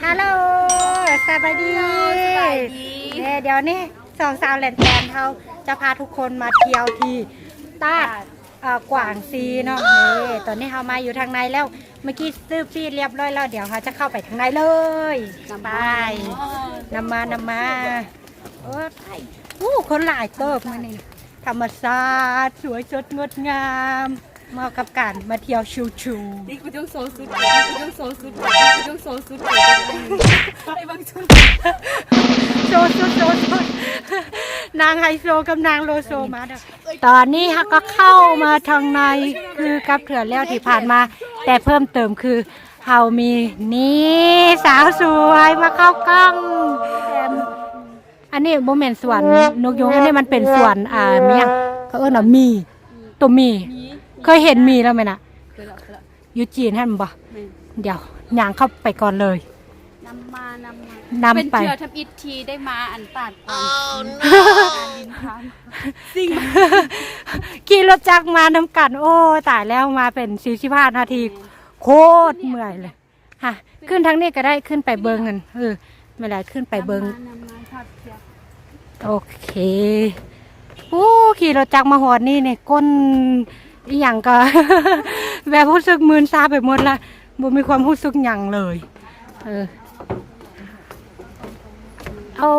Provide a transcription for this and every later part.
ຮາໂຫຼ ສະບາຍດີ ສະບາຍດີ ເດ້ ດຽວນີ້ສອງສາວແຫຼນແຕນເຮົາຈະພາທຸກຄົນມາທ່ຽວທີ່ຕາດ ເອີ ກວາງຊີເນາະ. ເດ້ ຕອນນີ້ເຮົາມາຢູ່ທາງໃນແລ້ວ ເມື່ອກີ້ຊື້ປີ້ລຽບຮ້ອຍແລ້ວ ດຽວເຮົາຈະເຂົ້າໄປທາງໃນເລີຍ. ນຳມາ ໄປ ນຳມາ ນຳມາ. ໂອ້ ໂອ້ ຄົນຫຼາຍເຕີບມື້ນີ້ ທຳມະຊາດສວຍສົດງົດງາມ ເໝາະກັບການມາທ່ຽວຊິວໆ. ນີ້ກູຕ້ອງໂຊຊຸດ ນີ້ກູຕ້ອງໂຊຊຸດ ນີ້ກູຕ້ອງໂຊຊຸດ. ໃຫ້ເບິ່ງຊຸດ ໂຊຊຸດ ໂຊຊຸດ ນາງໄຮໂຊກັບນາງໂລໂຊມາເດີ້. ຕອນນີ້ເຮົາກໍເຂົ້າມາທາງໃນຄືກັບເທື່ອແລ້ວທີ່ຜ່ານມາ ແຕ່ເພີ່ມເຕີມຄືເຮົາມີ ນີ້ ສາວສວຍມາເຂົ້າກ້ອງ. ອັນນີ້ບໍ່ແມ່ນສວນນົກຍູງ ອັນນີ້ມັນເປັນສວນ ອ່າ ມີຫຍັງ ເຂົາເອີ້ນວ່າໝີ່ ໂຕໝີ່. ເຄີຍເຫັນໝີ່ແລ້ວແມ່ນນະ? ເຄີຍແລ້ວ ເຄີຍແລ້ວ ຢູ່ຈີນຫັ້ນບໍ່? ແມ່ນ. ດຽວຍ່າງເຂົ້າໄປກ່ອນເລີຍ. ນຳມາ ນຳມາ ນຳໄປ ເປັນເທື່ອທຳອິດທີ່ໄດ້ມາອັນຕາດກວາງຊີ ຂີ່ລົດຈັກມານຳກັນ. ໂອ້ ຕາຍແລ້ວ ມາເປັນສີ່ສິບຫ້ານາທີ ໂຄດເມື່ອຍເລີຍ. ຫາ ຂຶ້ນທາງນີ້ກໍໄດ້ ຂຶ້ນໄປເບິ່ງຫັ້ນ. ເອີ ແມ່ນແຫຼະ ຂຶ້ນໄປເບິ່ງ. ໂອເຄ. ໂອ້ ຂີ່ລົດຈັກມາຮອດນີ້ນີ້ ກົ້ນອີ່ຫຍັງກໍ ແບບຮູ້ສຶກມື່ນຊາໄປໝົດລະ ບໍ່ມີຄວາມຮູ້ສຶກຫຍັງເລີຍ. ເອີ ໂອ້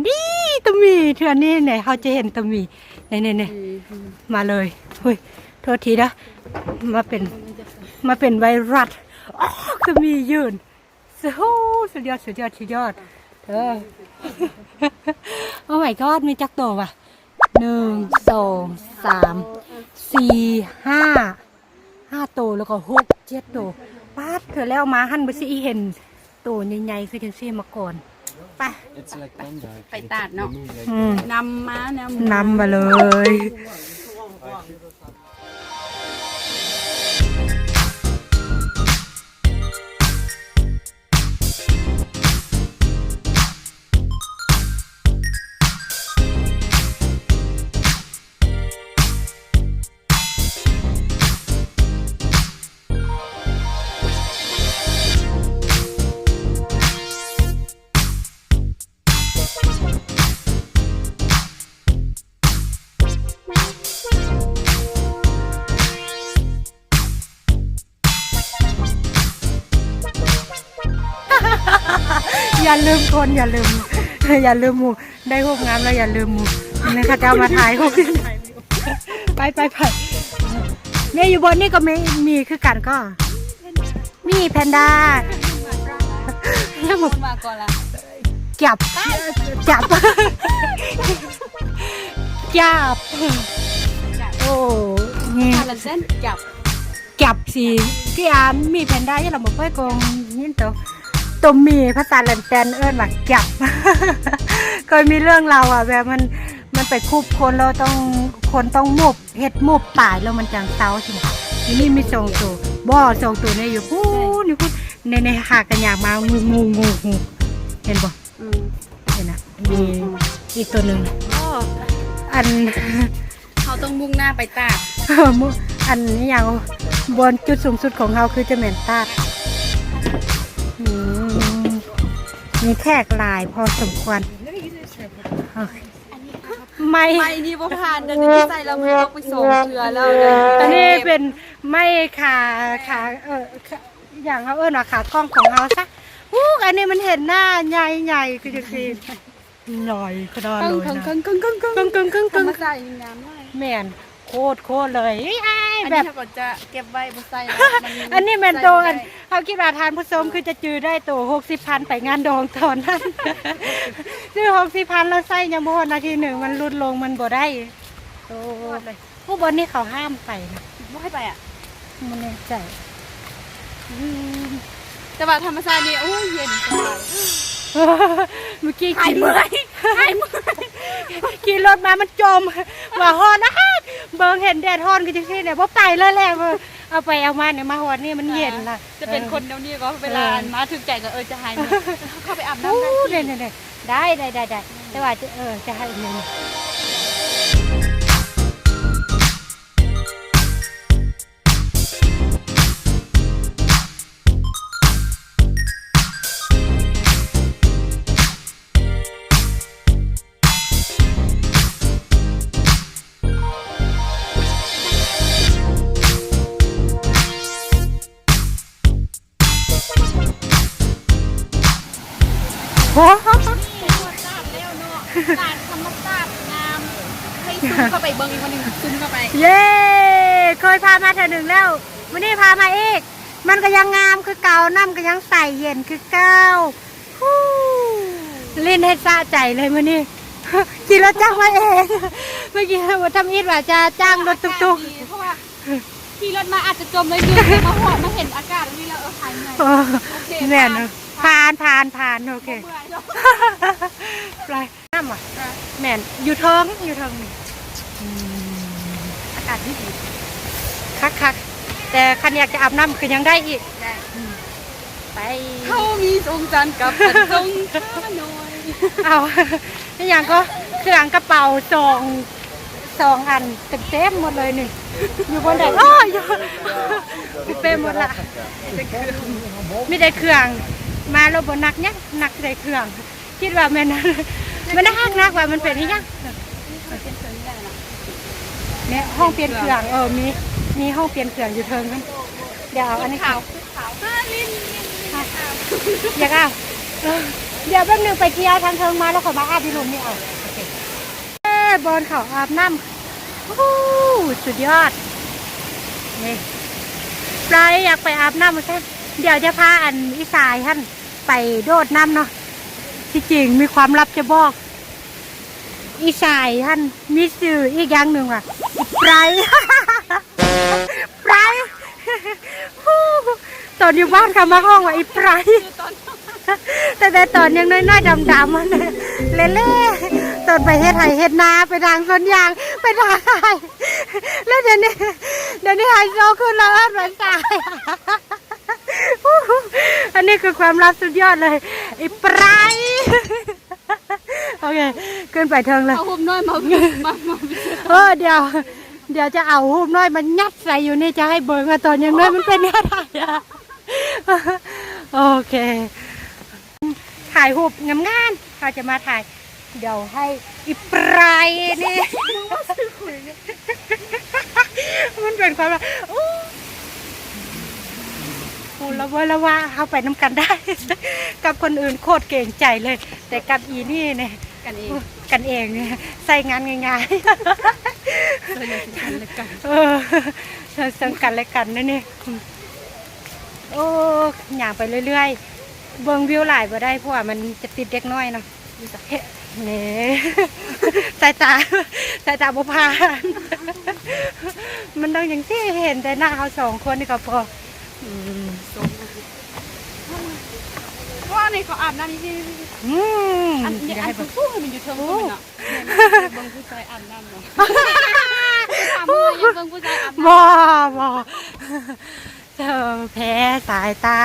ນີ້ ໂຕໝີ່ ເທື່ອນີ້ແຫຼະ ເຮົາຈະເຫັນໂຕໝີ່. ນີ້ໆໆ ອືມ ມາເລີຍ. ໂອ້ຍ ໂທດທີເດີ້ ມາເປັນ ມາເປັນໄວຣັສ. ໂອ້ ໂຕໝີ່ຢືນ. ໂອ້ ສຸດຍອດ ສຸດຍອດ ສຸດຍອດ. ເອີ Oh my god ມີຈັກໂຕວະ? ໜຶ່ງ ສອງ ສາມ ສີ່ ຫ້າ ຫ້າໂຕ ແລ້ວກໍຫົກ ເຈັດໂຕ. ປາດ ເທື່ອແລ້ວມາຫັ້ນບໍ່ຊິເຫັນໂຕໃຫຍ່ໆຄືຈັ່ງຊີ້ມາກ່ອນ. ໄປ It's like panda. ໄປຕາດເນາະ. ອືມ ນຳມາ ນຳມາ ນຳມາເລີຍ. ຢ່າລືມຄົນ ຢ່າລືມ ຢ່າລືມໝູ່. ໄດ້ຮູບງາມແລ້ວຢ່າລືມໝູ່. ນີ້ເຂົາເຈົ້າມາຖ່າຍຮູບ. ໄປ ໄປ ໄປ. ນີ້ຢູ່ບ່ອນນີ້ກໍມີ ມີຄືກັນກໍ ມີແພນດ້າ. ມາກ່ອນລະ. ຈັບ ຈັບ ຈັບ. ໂອ້ ນີ້ ຈັບ ຊິ ທີ່ອານມີແພນດ້າຢູ່ລະ ບໍ່ຄ່ອຍກົງຍິນໂຕ ໂຕມີພາສາແຫຼນແຕນເອີ້ນວ່າຈັບ. ເຄີຍມີເລື່ອງລາວວ່າແບບມັນ ມັນໄປຄຸບຄົນແລ້ວຕ້ອງ ຄົນຕ້ອງໝົບ ເຮັດໝົບຕາຍແລ້ວມັນຈັ່ງເຊົາຊີ້ນະ. ຢູ່ນີ້ມີສອງໂຕ ບໍ່ ສອງໂຕນີ້ຢູ່ພຸ້ນ ຢູ່ພຸ້ນ ໃນ ໃນຫາກະຫຍັບມາ ງູ ງູ ງູ ງູ ເຫັນບໍ່? ອືມ ເຫັນນະ ອືມ ມີ ອືມ ອີກໂຕໜຶ່ງ. ອໍ ອັນ ເຮົາຕ້ອງມຸ່ງໜ້າໄປຕາດ ອັນນີ້ຫຍັງ ບ່ອນຈຸດສູງສຸດຂອງເຮົາຄືຈະແມ່ນຕາດ. ອືມ ມີແຂກຫຼາຍພໍສົມຄວນ. ໂອເຄ ໄມ້ ໄມ້ນີ້ບໍ່ຜ່ານເດີ ນີ້ໃສ່ແລ້ວມືຕົກໄປສອງເທື່ອແລ້ວເດີ. ອັນນີ້ເປັນໄມ້ຂາ ຂາ ເອີ ຂາ ຫຍັງເຮົາເອີ້ນວ່າຂາກ້ອງຂອງເຮົາຊະ. ອູ້ ອັນນີ້ມັນເຫັນໜ້າໃຫຍ່ໆ ຄືຈັ່ງຊີ້ ໃຫຍ່ຂະໜາດເລີຍນະ. ເຄິ່ງໆໆໆໆ ທຳມະຊາດງາມຫຼາຍ. ແມ່ນ ໂຄດໆເລີຍ. ອັນນີ້ເຮົາກໍຈະເກັບໄວ້ບໍ່ໃຊ້ແລ້ວ. ອັນນີ້ແມ່ນໂຕ ອັນ ເຮົາຄິດວ່າທ່ານຜູ້ຊົມຄືຈະຈື່ໄດ້ໂຕຫົກສິບພັນໄປງານດອງຕອນນັ້ນ ຊື້ຫົກສິບພັນແລ້ວໃຊ້ຍັງບໍ່ຮອດນາທີໜຶ່ງ ມັນຫຼຸດລົງ ມັນບໍ່ໄດ້. ໂອ້ ຜູ້ບ່ອນນີ້ເຂົາຫ້າມໄປນະ. ບໍ່ໃຫ້ໄປອະ? ບໍ່ແນ່ໃຈ. ອືມ ແຕ່ວ່າທຳມະຊາດນີ້ ໂອ້ຍ ເຢັນສະບາຍ. ເມື່ອກີ້ ຫາຍເມື່ອຍ ຫາຍເມື່ອຍ ຂີ່ລົດມາມັນຈົ່ມ ວ່າຮ້ອນອາກາດ ເບິ່ງເຫັນແດດຮ້ອນຄືຈັ່ງຊີ້ແຫຼະ ບໍ່ໄປເລີຍແຫຼະ. ເອົາໄປເອົາມານີ້ ມາຮອດນີ້ມັນເຢັນລະ. ຈະເປັນຄົນແນວນີ້ກໍ ເວລາ ເອີ ມາຖືກໃຈກໍ ເອີ ຈະຫາຍເມື່ອຍ ເຂົ້າໄປອາບນ້ຳໄດ້. ໂອ້ ໄດ້ໆໆ ໄດ້ ໄດ້ ໄດ້ ແຕ່ວ່າ ເອີ ຈະໃຫ້ ເ ນີ້ ທຳມະຊາດແລ້ວເນາະ ການທຳມະຊາດງາມ ໃຫ້ຊູມເຂົ້າໄປເບິ່ງອີກມື້ໜຶ່ງ ຊູມເຂົ້າໄປ ເຢ້ ເຄີຍພາມາເທື່ອໜຶ່ງແລ້ວ ມື້ນີ້ພາມາອີກ ມັນກໍຍັງງາມຄືເກົ່າ ນ້ຳກໍຍັງໃສເຢັນຄືເກົ່າ ຮູ້ ຫຼິ້ນໃຫ້ສະໃຈເລີຍມື້ນີ້ ຂີ່ລົດຈັກມາເອງ ເມື່ອກີ້ບໍ່ທຳອິດວ່າຈະຈ້າງລົດຕຸກໆ ເພາະວ່າ ຂີ່ລົດມາອາດຈະຈົມເລີຍ ແຕ່ມາຮອດມາເຫັນອາກາດແບບນີ້ແລ້ວ ເອີ ຫາຍເມື່ອຍ ໂອເຄ ແມ່ນ ຜ່ານ ຜ່ານ ຜ່ານ ໂອເຄ ບໍ່ເມື່ອຍດອກ ໄປ ນ້ຳຫວາ? ເອີ ແມ່ນ ຢູ່ເທິງ ຢູ່ເທິງນີ້ ອືມ ອາກາດດີໆ ຄັກໆ ແຕ່ຄັນຢາກຈະອາບນ້ຳກໍຍັງໄດ້ອີກ ໄດ້ ອືມ ໄປ ເຮົາມີສົງການກັບກັນສົງການນ້ອຍ ເອົາ ອີ່ຫຍັງກໍ ເຄື່ອງກະເປົາສອງ ສອງອັນເຕັມໆໝົດເລີຍນີ້ ຢູ່ບ່ອນໃດ? ໂອ້ຍ ເຕັມໄປໝົດລະ ມີແຕ່ເຄື່ອງ ມາແລ້ວບໍ່ໜັກຫຍັງ ໜັກແຕ່ເຄື່ອງ ຄິດວ່າແມ່ນ ມັນໜັກ ໜັກວ່າມັນເປັນອີ່ຫຍັງ ແມ່ນຫ້ອງປ່ຽນເຄື່ອງ ເອີ ມີ ມີຫ້ອງປ່ຽນເຄື່ອງຢູ່ເທິງ ດຽວເອົາອັນນີ້ ຢາກອາບ ເອີ ດຽວແປັບໜຶ່ງໄປທ່ຽວທາງເທິງມາ ແລ້ວຄ່ອຍມາອາບຢູ່ລຸ່ມນີ້ເອົາ ໂອເຄ ເອີ ບ່ອນເຂົາອາບນ້ຳ ໂອ້ ສຸດຍອດ ນີ້ ໄປ ຢາກໄປອາບນ້ຳວ່າຊັ້ນ ດຽວຈະພາອັນອີ່ສາຍຫັ້ນໄປໂດດນ້ຳເນາະ ທີ່ຈິງມີຄວາມລັບຈະບອກ ອີ່ສາຍຫັ້ນມີຊື່ອີກຢ່າງໜຶ່ງວ່າ ອີ່ໄປ ໄປ ຕອນຢູ່ບ້ານເຂົາມັກຮ້ອງວ່າ ອີ່ໄປ ຕັ້ງແຕ່ຕອນຍັງນ້ອຍໆ ດຳໆ ຫັ້ນແຫຼະ ຕອນໄປເຮັດໄຮ່ເຮັດນາ ໄປທາງສວນຢາງ ໄປທາງໄຮ່ ແລ້ວດຽວນີ້ ດຽວນີ້ໄຮໂຊຂຶ້ນແລ້ວ ເອີ້ນວ່າສາຍ ອັນນີ້ຄືຄວາມລັບສຸດຍອດເລີຍ ອີ່ໄປ ໂອເຄ ຂຶ້ນໄປເທິງເລີຍ ເອົາຮູບນ້ອຍມາ ມາ ມາ ເອີ ດຽວ ດຽວຈະເອົາຮູບນ້ອຍມາຍັດໃສ່ຢູ່ນີ້ ຈະໃຫ້ເບິ່ງວ່າຕອນຍັງນ້ອຍມັນເປັນແນວໃດ ໂອເຄ ຖ່າຍຮູບງາມໆ ເຮົາຈະມາຖ່າຍ ດຽວໃຫ້ອີ່ປາຍນີ້ ມັນເປັນຄວາມວ່າ ໂອ້ ຮູ້ລະເວີລະວ່າ ເຮົາໄປນຳກັນໄດ້ ກັບຄົນອື່ນໂຄດເກງໃຈເລີຍ ແຕ່ກັບອີ່ນີ້ນີ້ ກັນເອງ ກັນເອງ ໃຊ້ງານງ່າຍໆ ຊ່ວຍເຫຼືອເຊິ່ງກັນແລະກັນ ເອີ ຊ່ວຍເຊິ່ງກັນແລະກັນນັ້ນນີ້ ໂອ້ ຍ່າງໄປເລື້ອຍໆ ເບິ່ງວິວຫຼາຍບໍ່ໄດ້ ເພາະວ່າມັນຈະຕິດເດັກນ້ອຍເນາະ ເຮັດ ນີ້ ສາຍຕາ ສາຍຕາບໍ່ຜ່ານ ມັນຕ້ອງຈັ່ງຊີ້ ເຫັນແຕ່ໜ້າເຮົາສອງຄົນນີ້ກໍພໍ ອືມ ວ່ານີ້ເຂົາອາບນ້ຳຢູ່ທີ່ ອືມ ອັນ ອັນສູງໆ ມັນຢູ່ເທິງພຸ້ນເນາະ ເບິ່ງຜູ້ຊາຍອາບນ້ຳເນາະ ຖາມວ່າຢາກເບິ່ງຜູ້ຊາຍອາບນ້ຳ ບໍ່ ບໍ່ ເອີ ແພ້ສາຍຕາ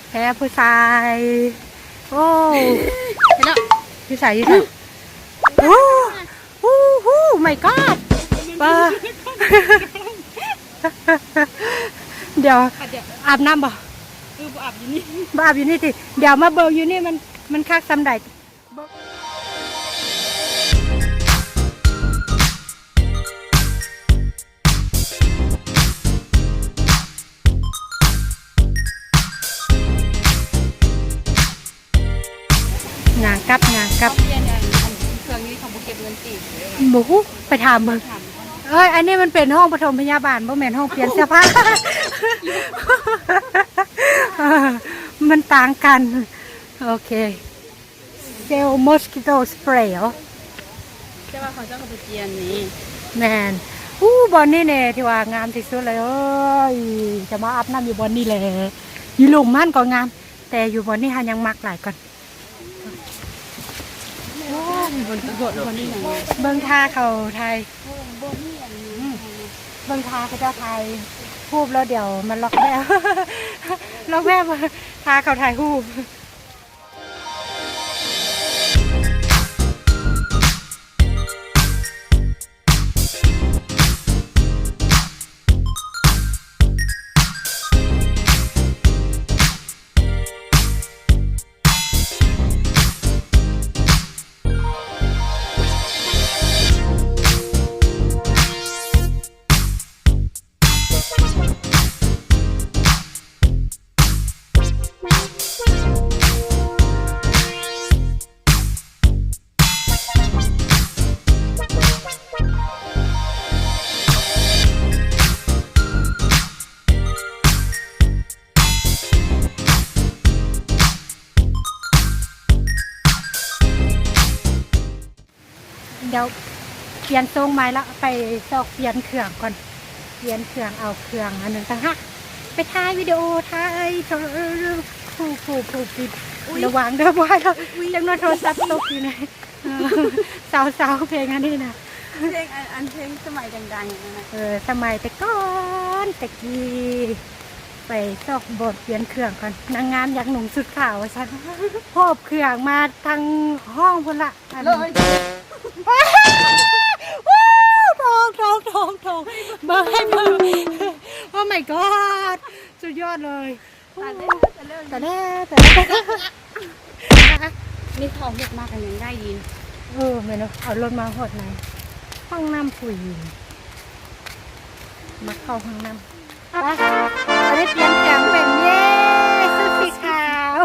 ແພ້ຜູ້ຊາຍ ໂອ້ ເຫັນແລ້ວ ຢູ່ໃສ ຢູ່ໃສ ໂອ້ ໂອ້ໂຫ my god ປາ ດຽວ ອາບນ້ຳບໍ່? ເອີ ບໍ່ອາບຢູ່ນີ້ ບໍ່ອາບຢູ່ນີ້ຕິ ດຽວມາເບິ່ງຢູ່ນີ້ ມັນ ມັນຄັກສ່ຳໃດ. ຍ່າງກັບ ຍ່າງກັບ ເຂົາປ່ຽນອັນ ອັນເຄື່ອງນີ້ເຂົາບໍ່ເກັບເງິນຕິ? ບໍ່ຮູ້ ໄປຖາມເບິ່ງ ຖາມກ່ອນ ເອີຍ ອັນນີ້ມັນເປັນຫ້ອງປະຖົມພະຍາບານ ບໍ່ແມ່ນຫ້ອງປ່ຽນເສື້ອຜ້າ ມັນຕ່າງກັນ ໂອເຄ. Sell mosquito spray ເອີ ແຕ່ວ່າເຂົາເຈົ້າກໍໄປປ່ຽນນີ້ ແມ່ນ ອູ້ ບ່ອນນີ້ແນ່ທີ່ວ່າງາມທີ່ສຸດເລີຍ ເອີຍ ຈະມາອາບນ້ຳຢູ່ບ່ອນນີ້ແຫຼະ ຢູ່ລຸ່ມຫັ້ນກໍງາມ ແຕ່ຢູ່ບ່ອນນີ້ເຮົາຍັງມັກຫຼາຍກ່ອນ ໂອ້ ບ່ອນ ບ່ອນນີ້ຫຍັງ ເບິ່ງທ່າເຂົາຖ່າຍ ອືມ ເບິ່ງທ່າເຂົາເຈົ້າຖ່າຍຮູບແລ້ວ ດຽວມາລັອກແບບ ລັອກແບບ ທ່າເຂົາຖ່າຍຮູບ. ດຽວປ່ຽນຊົງໃໝ່ລະ ໄປຊອກປ່ຽນເຄື່ອງກ່ອນ ປ່ຽນເຄື່ອງ ເອົາເຄື່ອງອັນໜຶ່ງຕ່າງຫາກ ໄປຖ່າຍວິດີໂອ ຖ່າຍ ຜູ້ ຜູ້ ຜູ້ປິດ ອຸຍ ລະວັງເດີ ບໍ່ໃຫ້ ອຸຍ ຈັກໜ້ອຍໂທລະສັບຕົກຢູ່ໃນ ເອີ ເຊົາໆ ເພງອັນນີ້ນະ ເພງອັນ ອັນເພງສະໄໝດັງໆ ນັ້ນນະ ເອີ ສະໄໝແຕ່ກ່ອນແຕ່ກີ້ ໄປຊອກບ່ອນປ່ຽນເຄື່ອງກ່ອນ ນາງງາມຢາກນຸ່ງຊຸດຂາວວ່າຊັ້ນ ຫອບເຄື່ອງມາທາງຫ້ອງພຸ້ນລະ ອັນ ເລີຍ ໂອ້ ໂທ້ງ ໂທ້ງ ໂທ້ງ ໂທ້ງ ເບິ່ງໃຫ້ເບິ່ງ Oh my god ສຸດຍອດເລີຍ ຕາຍແລ້ວ ຕາຍແລ້ວ ຕາຍແລ້ວ ນີ້ເຂົາເຮັດມາກັນຍັງໄດ້ຍິນ ເອີ ແມ່ນເນາະ ເອົາລົດມາຮອດໃນຫ້ອງນ້ຳຜູ້ຍິງ ມາເຂົ້າຫ້ອງນ້ຳ ໄປ ອັນນີ້ປ່ຽນແປງເປັນ ເຢ້ ຊຸດສີຂາວ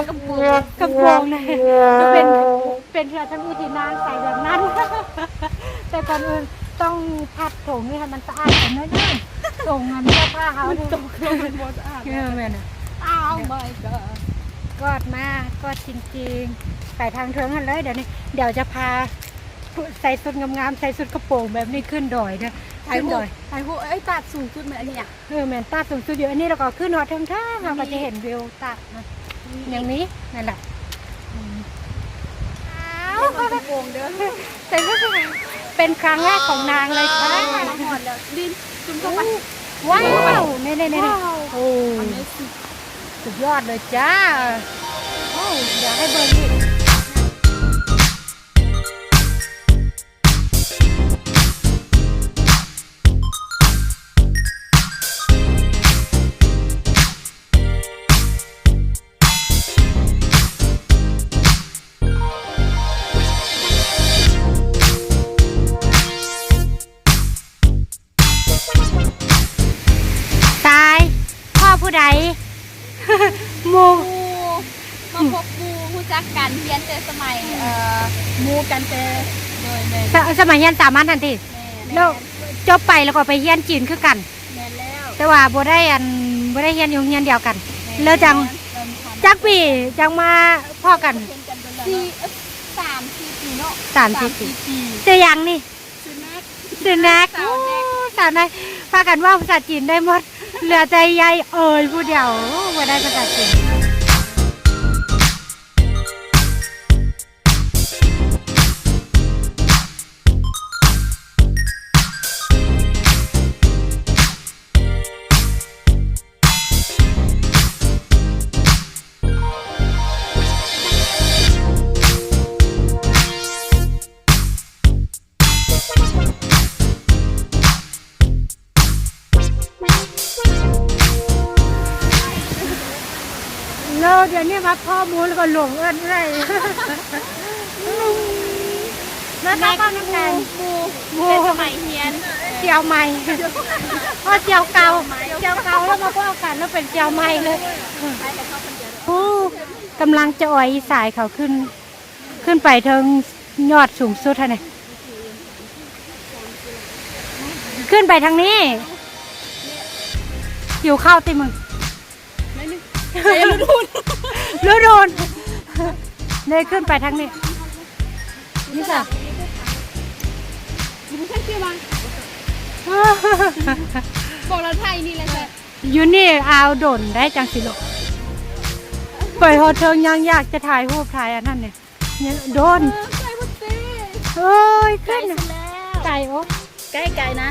ກະໂປງ ກະໂປງນະ ເປັນ ເປັນເທື່ອທຳອິດທີ່ນາງໃສ່ແບບນັ້ນ ແຕ່ກ່ອນອື່ນຕ້ອງພັດຖົງນີ້ໃຫ້ມັນສະອາດກ່ອນໜ້ອຍໜຶ່ງ ຖົງອັນເສື້ອຜ້າເຮົານີ້ ມັນຕົກແລ້ວມັນບໍ່ສະອາດ ເອີ ແມ່ນນະ Oh my god ກອດມາ ກອດຈິງໆ ໄປທາງເທິງຫັ້ນເລີຍ ດຽວນີ້ ດຽວຈະພາ ໃສ່ຊຸດງາມໆ ໃສ່ຊຸດກະໂປງແບບນີ້ຂຶ້ນດອຍເດີ ຂຶ້ນດອຍ ຖ່າຍຮູບ ເອີຍ ຕາດສູງສຸດມັນອັນນີ້ນະ ເອີ ແມ່ນ ຕາດສູງສຸດຢູ່ອັນນີ້ ແລ້ວກໍຂຶ້ນຮອດເທິງໆ ເຮົາກໍຈະເຫັນວິວຕາດນະ ຍັງມີ ນັ້ນແຫຼະ ອືມ ເປັນກະໂປງເດີ ໃສ່ເປັນຄັ້ງແລກຂອງນາງເລີຍຄ່ະ ມາຮອດແລ້ວ ດິນ ຈຸ່ມເຂົ້າໄປ ວ້າວ ນີ້ໆໆ ໂອ້ Amazing ສຸດຍອດເລີຍຈ້າ ໂອ້ ຢາກໃຫ້ເບິ່ງອີກ. ຕາຍ ພໍ່ຜູ້ໃດ? ໝູ່ ໝູ່ ມາພົບໝູ່ ຮູ້ຈັກກັນ ຮຽນແຕ່ສະໄໝ ເອີ ໝູ່ກັນແຕ່ ໂດຍ ແມ່ນ ສະ ສະໄໝຮຽນສາມັນຫັ້ນຕິ? ແມ່ນ ແລ້ວ ແມ່ນ ຈົບໄປແລ້ວກໍໄປຮຽນຈີນຄືກັນ? ແມ່ນແລ້ວ ແຕ່ວ່າບໍ່ໄດ້ ອັນ ບໍ່ໄດ້ຮຽນຢູ່ໂຮງຮຽນດຽວກັນ ແມ່ນ ແລ້ວຈັ່ງ ແມ່ນ ຈັກປີຈັ່ງມາພໍ້ກັນ? ສີ່ ເອີ ສາມສີ່ປີເນາະ ສາມສີ່ປີ ສາມສີ່ປີ ຊື່ຫຍັງນີ້? ຊື່ແນັກ ຊື່ແນັກ ສາວແນັກ ໂອ້ ສາວແນັກ ພາກັນເວົ້າພາສາຈີນໄດ້ໝົດ ເຫຼືອແຕ່ຍາຍເອີຍຜູ້ດຽວ ໂອ້ ບໍ່ໄດ້ພາສາຈີນ. ແລ້ວດຽວນີ້ມາພໍ້ໝູ່ແລ້ວກໍຫຼົງເອີ້ນເອື້ອຍ ມາເຂົ້າຫ້ອງນຳກັນ ໝູ່ ໝູ່ ແຕ່ສະໄໝຮຽນ ສ່ຽວໃໝ່ ເອີ ສ່ຽວເກົ່າ ສ່ຽວເກົ່າ ແລ້ວມາພໍ້ກັນແລ້ວເປັນສ່ຽວໃໝ່ເລີຍ. ໂອ້ ກຳລັງຈະອອຍອີສາຍເຂົາຂຶ້ນ ຂຶ້ນໄປເທິງຍອດສູງສຸດຫັ້ນນະ ຂຶ້ນໄປທາງນີ້ ຫິວເຂົ້າຕິມຶງ? ໜ້ອຍໜຶ່ງ ລຸດໂດນ ເລີຍຂຶ້ນໄປທາງນີ້ ນີ້ຊະ ບອກລາວໄທນີ້ແຫຼະ ຢູ່ນີ້ອາວດົນໄດ້ຈັ່ງຊິລູກ ໄປຮອດເທິງຍັງຢາກຈະຖ່າຍຮູບຖ່າຍອັນນັ້ນນີ້ ໂດນ ເອີຍ ຂຶ້ນ ໄກໂອ ໄກໆນະ.